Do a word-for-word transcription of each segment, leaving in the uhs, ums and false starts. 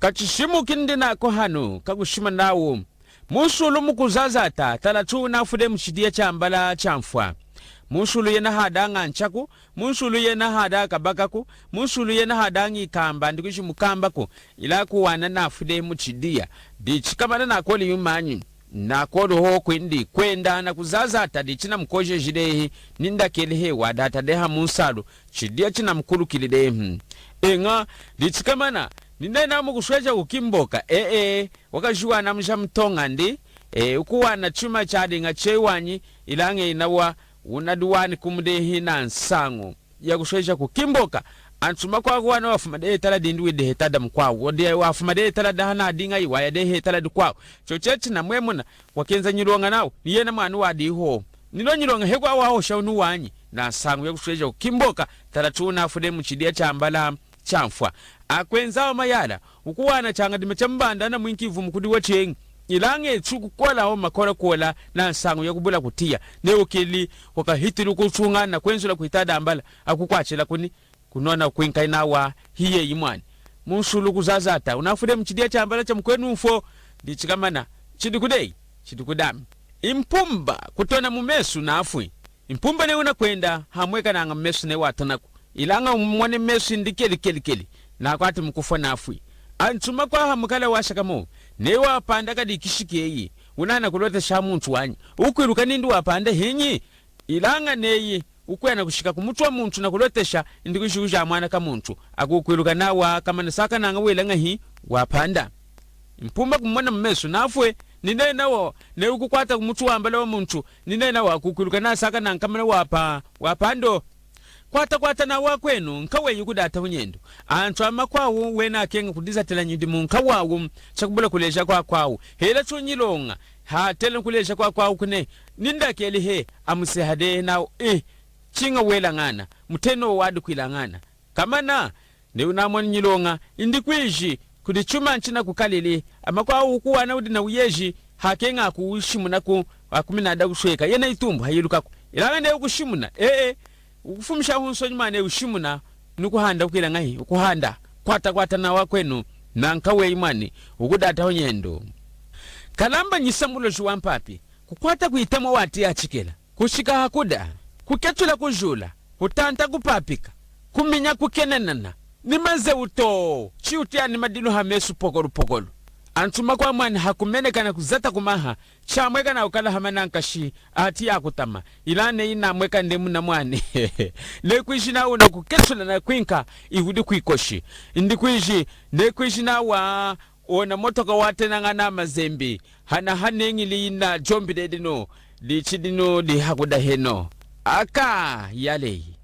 Kachishimu kindi nako hanu kakushimuna nawu, munsulu mukuzazata, talatu nafwi dehi muchidiya chambala chamfwa. Munsulu yena hadaña nchaku, munsulu yena hada kabakaku, munsulu yena hadaña ikamba, ndikwiji mukambaku, ilaña kuwana nafwi dehi muchidiya. Dichi kamana nakoli yumanyi, nakoli hohu kwindi, kwenda nakuzazata, dichi namukojeji dehi, nindakeli hehi wadata dehi hamunsalu, chidiya chinamukulukili dehi. Eña, dichi kamana, ninena mukusweja kukimboka, e, e, wakajiwana muja mutoña ndi, e, ukuwana chuma chadiña chewanyi, ilaña eyi nawa, wunadiwanikumu dehi nansañu yakusweja kukimboka. Antu amakwawu kuwana wafuma dehi hetala dindi widi hetala damukwawu, wudi wafuma dehi hetala dahanadiña iwu waya dehi hetala dikwawu. Chochichi namwemuna, wakenza nyiloña nawu, niyena mwani wadihu. Nilo nyiloña hekwawu wahosha wunu wanyi, nansañu yakusweja kukimboka, talatu nafwi dehi muchidiya chambala chamfwa. Akwenzawu mayala, ukuwana chañadima chamumbanda namwinki ivumu kudi wacheñi. Ilaña echu kukola ho makola kola nansañu yakubula kutiya. Neyi wukili wakahitili kuchuña nakwenzula kwita dambala, akukwachila kuni, kunona kwinka nawa hiyeyi mwani. Munsulu kuzazata, unafwi dehi muchidiya chambala chamukwenu mfwo, dichi kamana, chidi kudeyi, chidi kudami. Impumba, kutona mumesu nafwi. Impumba neyi wunakwenda, hamwekanaña mumesu neyi watonaku. Ilaña umone mesu indi keli keli keli, nakwati mukufwa nafwi. Antu amakwawu hamukala washakama, neyi wapanda kadi kishikeyi, wunana kulotesha muntu wanyi, wukwiluka nindi wapanda hinyi? Ilaña neyi wukwenda kushika kumutu wamuntu nakulotesha, indi kwiji wuja mwana kamuntu, akukwiluka nawa kamana sakanaña wela ñahi wapanda. Impumba kumumona mumesu nafwi, ninenawu, neyi wukukwata kumutu wambala wamuntu, ninenawu akukwiluka nawa sakanaña kamana wapa, wapanda. Kwata kwata nawa akwenu, nkaweyi kudata hunyendu. Antu amakwawu wena akeña kudizatila nyidimu nkawawu, chakubula kuleja kwakwawu. Hela chunyiloña, hatela kuleja kwakwawu kune, nindakeli hehi, amuseha dehi nawu, eh, chiña wela ñana, mutenowu wadikwila ñana. Kamana, neyi wunamoni nyiloña, indi kwiji, kudi chuma chinakukalili, amakwawu wukuwana wudi nawuyeji, hakeña kuwushimunaku, akumi nada kusweka, yena itumbu hayilukaku. Ilaña neyi wukushimuna, e, e, wukufumishahu nsonyi mwani wushimuna, nukuhanda wukwila ñahi, wukuhanda, kwata kwata nawa akwenu, nankaweyi mwani, wukudata hunyendu. Kalamba nyisa muloji wampapi, kukwata kwitama wati yachikela. Kushika hakuda, kuketula kujula, kutanta kupapika, kuminya kukenenana, ni maze wuto, chiwutiya ni madilu hamesu pokolu pokolu. Antu amakwawu mwani hakumeneka nakuzata kumaha, chamweka nakukala hama nankashi, ati yakutama, ilaña neyi namweka ndemuna mwani. Neyi kwiji nawu nakuketula nakwinka, iwu wudi kwikoshi. Indi kwiji, neyi kwiji nawa, ona motoka watenaña namazembi, hana haneñili ina jombi dedinu, dichi dinu dihakudahenu. Aka, yaleyi.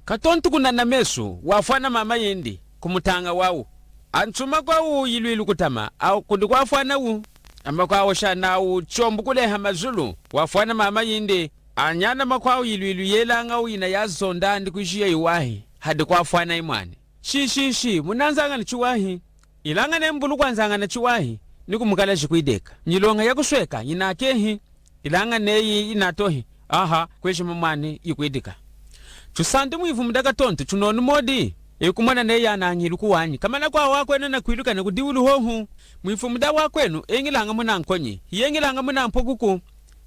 Katontu kunana mesu, wafwana mama yindi, kumutaña wawu. Antu amakwawu yilwilu kutama, awu kudi kwafwanawu. Amakwawu sha nawu chombu kuleha mazulu, wafwana mama yindi. Anyana amakwawu yilwilu yelañawu ina yazonda indi kwiji yayiwahi, hadi kwafwana imwani. Shi, shi, shi, munanzañana chiwahi. Ilaña neyi mbulu kwanzañana chiwahi, nikumukala jikwideka. Nyiloña yakusweka, yinakehi. Ilaña neyi yinatohi, aha, kwejima mwani yikwidika. Tusandi mwivumu da katontu, tunonu modi, ikumona neyi yanañiluku wanyi. Kamana kwawu akwenu nakwiluka nakudiwulu hohu. Mwivumu da wakwenu, eñilaña munankonyi, hiyeñilaña munampokuku.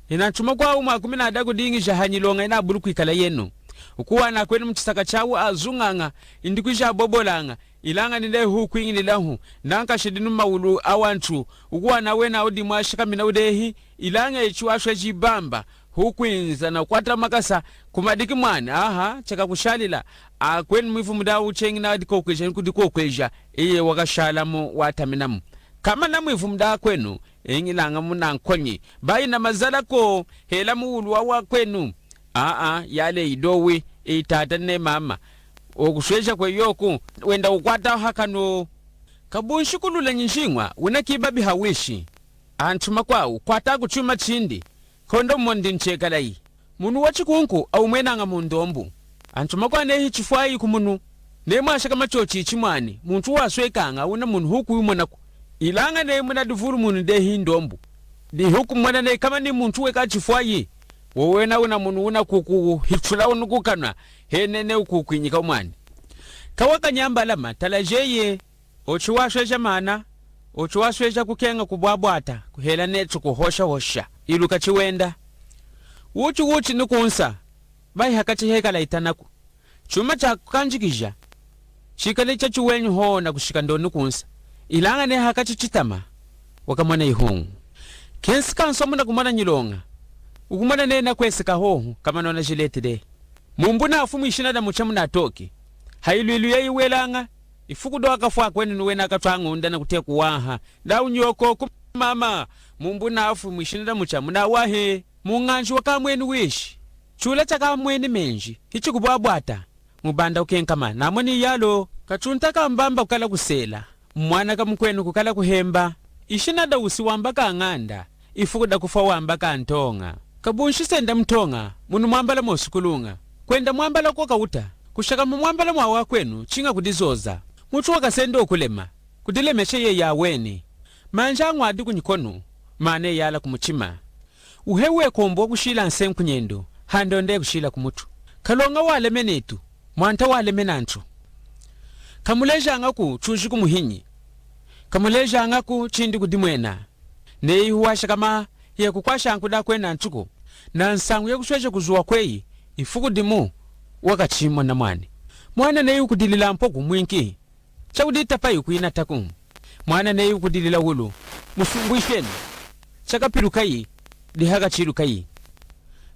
Hinantu amakwawu mwakumi nada kudiñija hanyiloña yinabulu kwikala yenu. Wukuwana akwenu muchisaka chawu azuñaña, indi kwiji abobolaña, ilaña ninehi hukwiñililahu, nankashi dinu mumawulu awantu, wukuwana wena wudi mwashakami nawudehi, ilaña ichi wasweji ibamba, hukwinza nakukwata makasa, kumadiki mwani, aha, chakakushalila, akwenu mwivumu dawu cheñi nadikokweja nikudikokweja, iye wakashalamu wataminamu. Kamana mwivumu da akwenu, eñilaña munankonyi, bayi namazalako, hela muwulu wawakwenu. Aa, yaleyi dowi, itata ne mama. Okusweja kweyoku, wenda kukwata hakanu. Kabunshikulula nyinjiñwa, wunakibabi hawishi. Antu amakwawu, kwata kuchuma chindi, kondo mondi nchekalayi. Munu wachikunku awumwenaña mundombu. Antu amakwawu nehi chifwayi kumunu. Neyi mwashakama chochichi mwani, muntu waswekaña wuna munu hukuwumonaku. Ilaña neyi munadivulu munu dehi ndombu, dihukumona neyi kama ni muntu weka chifwayi. Wowena wuna munu wunakukuhichula wunu kukanwa, henene wukukwinyika mwani. Kawakanyambalama, tala jeyi. Ochu wasweja maana, Ochu wasweja kukeña kubwabwata, kuhela nechu kuhoshahosha, iluka chiwenda. Wuchi wuchi ni kunsa, bayi hakachi hekala itanaku. Chuma chakukanjikija chikali chachiwenyi hohu nakushika ndo ni kunsa. Ilaña neyi hakachi chitama, wakamona ihuñu. Kensi kansi munakumona nyiloña, ukumona neyi nakweseka hohu, kamanona jiletele. Mumbu nafwi mwishina damucha munatoki. Hayilwilu yeyi welaña, ifuku do akafwa akwenu ni wena akatwa ñunda nakutiya kuwaha. Nawu nyoko ku mama, mumbu nafwi mwishina damucha munawahi. Muñanji wakamweni wishi. Chula chakamweni menji, hichikubwabwata. Mubanda ukenkama, namoni iyalo. Kachunta kambamba kukala kusela, mwana kamukwenu kukala kuhemba. Ishina dausi wamba kañanda, ifuku dakufwa wamba kantoña. Kabunshi senda mutoña, munu mwambala mwosi kuluña. Kwenda mwambala kwakawuta, kushakama mwambala mwawakwenu, chiña kudizoza. Mutu wakasenda ukulema, kudilemesha yeyi aweni. Manja añwadi kunyikonu, mana iyala kumuchima. Uhe wekombo wakushila nsenku nyendu, handonda yakushila kumutu. Kaloña waleme nitu, mwanta waleme nantu. Kamulejañaku chuji kumuhinyi. Kamulejañaku chindi kudimwena. Neyi washakama, hiyakukwashi ankudi akwenu antuku. Na nsañu yakusweja kuzuwa kweyi, ifuku dimu, wakachimona mwani. Mwana neyi wukudilila mpoku mwinki. Chakuditapayi kwinataku. Mwana neyi wukudilila wulu, musumbwishenu. Chakapilukayi, dihakachilukayi.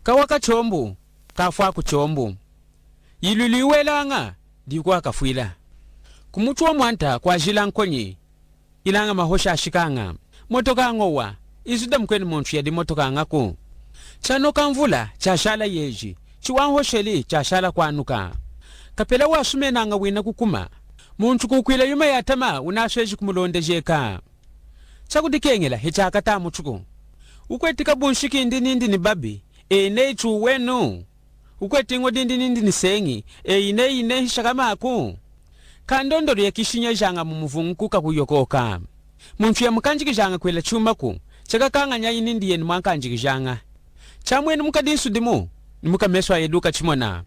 Kawa kachombu, kafwa kuchombu. Yilwilu yiwelaña, dikwakafwila. Kumutu wamwanta kwajila nkonyi, ilaña mahoshi ashikaña. Motoka ñowa, izu damukwenu muntu yadimotokañaku. Chanoka nvula, chashala yeji, chiwanhosheli, chashala kwanuka. Kapela wasumenaña wina kukuma. Muntu kukwila yuma yatama, wunasweji kumulondejeka. Chakudikeñela, hichakata mutuku. Wukweti kabunshi kindi nindi ni babi, eyi neyi chuwenu. Wukweti ñodindi nindi ni señi, eyi neyi nehi shakamaku. Kandondolu yakishinyejaña mumuvuñuku kakuyokoka. Muntu yamukanjikijaña kwila chumaku, chakakañanyayi nindi yenu mwankanjikijaña. Chamwenu mukadisu dimu, ni mukamesu ayedu kachimona.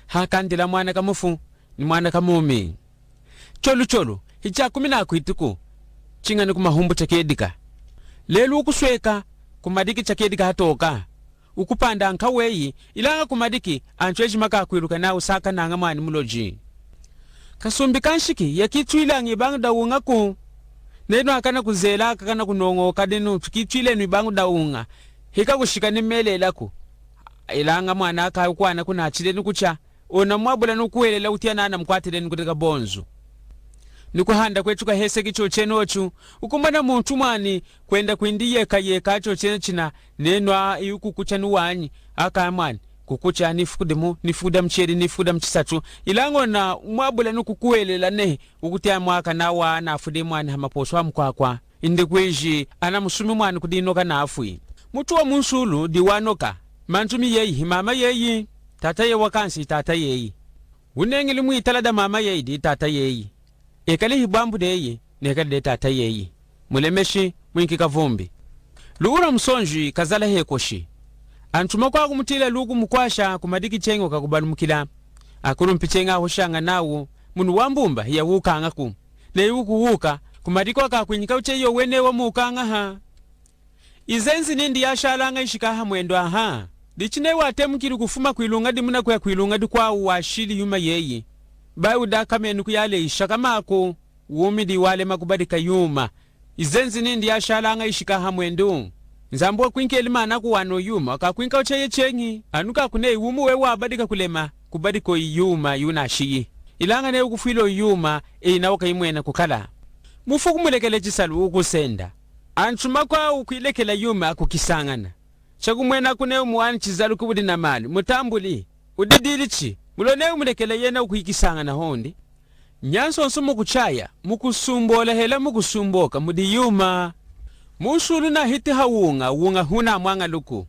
Hakandila mwana kamufu, ni mwana kamumi. Cholu cholu, hichakumi nakwitiku, chiña ni kumahumbu chakedika. Lelu wukusweka, kumadiki chakedika hatoka. Wukupanda nkaweyi, ilaña kumadiki, antu ejima kakwiluka nawu sakanaña mwani muloji. Kasumbi kanshiki, yakitwilaña ibañu dawuñaku. Nenu akana kuzela, akana kunoñoka dinu, tukitwilenu ibañu dawuña. Hikakushika ni melelaku. Ilaña mwana akawukwana kunachile ni kucha. Ona mwabula nukuhwelela wutiya nana mukwatile nukuteka bonzu. Nukuhanda kwetu kaheseki chochene ochu, wukumona muntu mwani kwenda kwindi yeka yeka chochene china, nenwa iwu kukucha nuwanyi, aka mwani, kukucha nifuku dimu, nifuku damuchiyedi, nifuku damuchisatu, ilaña ona mwabula nukukuhwelela nehi, wukutiya mwaka nawa nafwi dehi mwani hamaposu amukwakwa. Indi kwiji, ana musumi mwani kudinoka nafwi. Mutu wamunsulu diwanoka. Manjumi yeyi himama yeyi. Tata yeyi wakansi hitata yeyi. Wuneñili mwitala damama yeyi ditata yeyi. Ekali hibwambu deyi, nekali detata yeyi. Mulemeshi, mwinki kavumbi. Luwu lwamusonji kazala hekoshi. Antu amakwawu kumutiyila luwu kumukwasha kumadiki cheñi wakakubalumukila. Akulumpi cheñi ahoshaña nawu, munu wambumba hiyawukañaku. Neyi wukuwuka, kumadiki wakakwinyika wucheyi yowene wamukañaha. Izenzi nindi yashalaña yishika hamwendo aha. Dichi neyi watemukili kufuma kwiluña dimu nakuya kwiluña dikwawu washili yuma yeyi. Bayi wudi akamenu kuyaleyi shakamaku, wumi diwalema kubadika yuma. Izenzi nindi yashalaña yishika hamwendo. Nzambi wakwinkeli maana kuwana yuma, wakakwinka wucheyi cheñi. Anukaku neyi wumi weyi wabadika kulema, kubadika yuma yiwunashiyi. Ilaña neyi wukufwila yuma, eyi nawa kayimwena kukala. Mufuku mulekele chisalu wukusenda. Antu amakwawu kwilekela yuma kukisañana. Chakumwenaku neyi wumi wani chizaluki wudi na mali, mutambuli, wudi dilichi, muloña neyi wumulekela yena wukuyikisañana hondi. Nyansonso mukuchaya, mukusumbola hela mukusumboka, mudi yuma. Munsulu nahiti hawuña, wuña hunamwañaluku.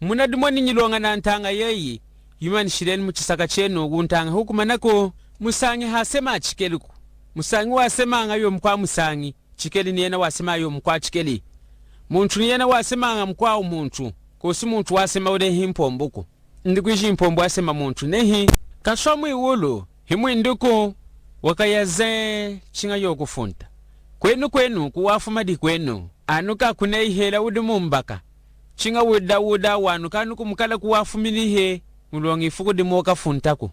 Munadimoni nyiloña nantaña yeyi, yuma nishileni muchisaka chenu, wuntaña hukumanaku. Musañi hasema chikeliku. Musañi wasemaña yomukwa musañi. Chikeli ni yena wasema yomukwa chikeli. Muntu ni yena wasemaña mukwawu muntu, kosi muntu wasema wulehi mpombuku. Indi kwiji mpombu wasema muntu nehi. Kaswa mwiwulu, himwinduku, wakayaze, chiña yokufunta. Kwenu kwenu kuwafuma dikwenu, anu kakuneyi hela wudi mumbaka, chiña wuda wuda wanu kanu kumukala kuwafuminihe, muloña ifuku dimu wakafuntaku.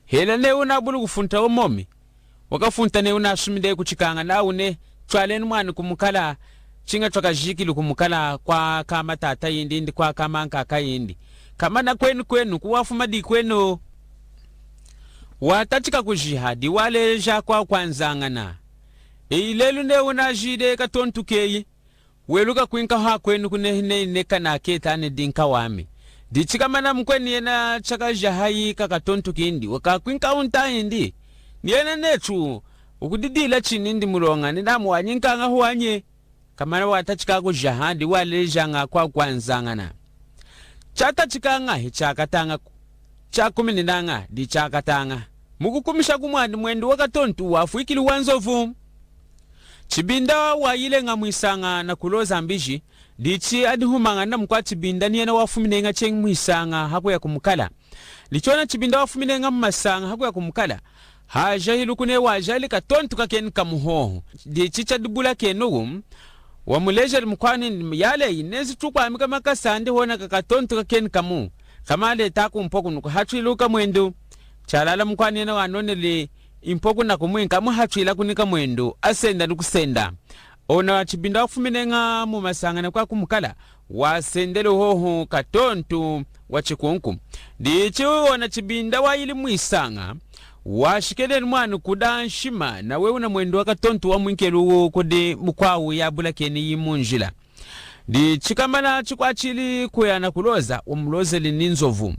Hela neyi wunabuli kufunta omomi, wakafunta neyi wunasumini kuchikaña nawu ne, chwalenu mwani kumukala, chiña chwakajikili kumukala kwa kama tata yindi, indi kwa kama nkaka yindi. Kamana kwenu kwenu kuwafuma dikwenu. Watachika kujiha diwaleja kwa kwanzañana. Iyi lelu neyi wunajili katontu keyi, weluka kwinka hakwenu kunehi neyi ne kanaketa ne dinka wami. Dichi kamana mukwenu yena chakajahayi kakatontu kindi, wakakwinka unta indi. Niyena nechu, wukudidila chinindi muloña, ninamuwanyinkaña hwanye. Kamana watachika kujaha diwalejaña kwa kwanzañana. Chatachikaña hichakatañaku, chakumininaña dichakataña. Mukukumisha kumwani mwendu wakatontu wafwikili wanzovu. Chibinda wayileña mwisaña nakuloza mbiji, dichi adihumaña namukwa Chibinda niyena wafumineña cheñi mwisaña hakuya kumukala. Dichi ona Chibinda wafumineña mumasaña hakuya kumukala, hajahiluku neyi wajali katontu kakeni kamu hohu. Dichi chadibulakenuwu, wamulejeli mukwani yaleyi nenzi tukwami kamakasa ndi hona kakatontu kakeni kamu, kamaleta kumpwa kunu kuhatwiluka mwendu. Chalala mukwani yena wanoneli impwa kuna kumwinka, muhatwila kunika mwendu, asenda nikusenda. Ona Chibinda wafumineña mumasaña nakwa kumukala, wasendeli hohu katontu wachikunku. Dichi ona Chibinda wayili mwisaña, washikeli mwani kuda nshima, nawe una mwendu wakatontu wamwinkeli kudi mukwawu yabulakeni yi munjila. Dichi kamana chikwachili kuya nakuloza, wamulozeli ninzovu.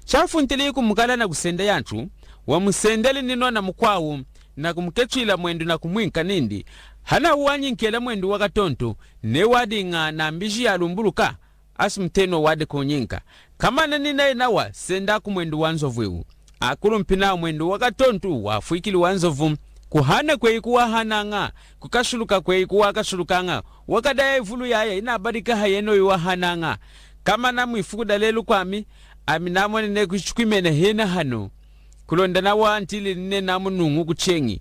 Chafuntili kumukala nakusenda yantu, wamusendeli ninona mukwawu, nakumuketwila mwendu nakumwinka nindi, hana wanyinkela mwendu wakatontu, neyi wadiña nambiji yalumbuluka, asi mutenowu wadi kunyinka. Kamana ninayi nawa senda kumwendu wanzovu iwu. Akulumpi nawu mwendu wakatontu wafwikili wanzovu. Kuhana kweyi kuwahanaña, kukasuluka kweyi kuwakasulukaña, wakadaya ivulu yaya inabadika hayenoyu wahanaña. Kamana mwifuku dalelu kwami, ami namoni neyi kuchikwimena hena hanu. Kulonda nawa ntili nine namunuñuku cheñi.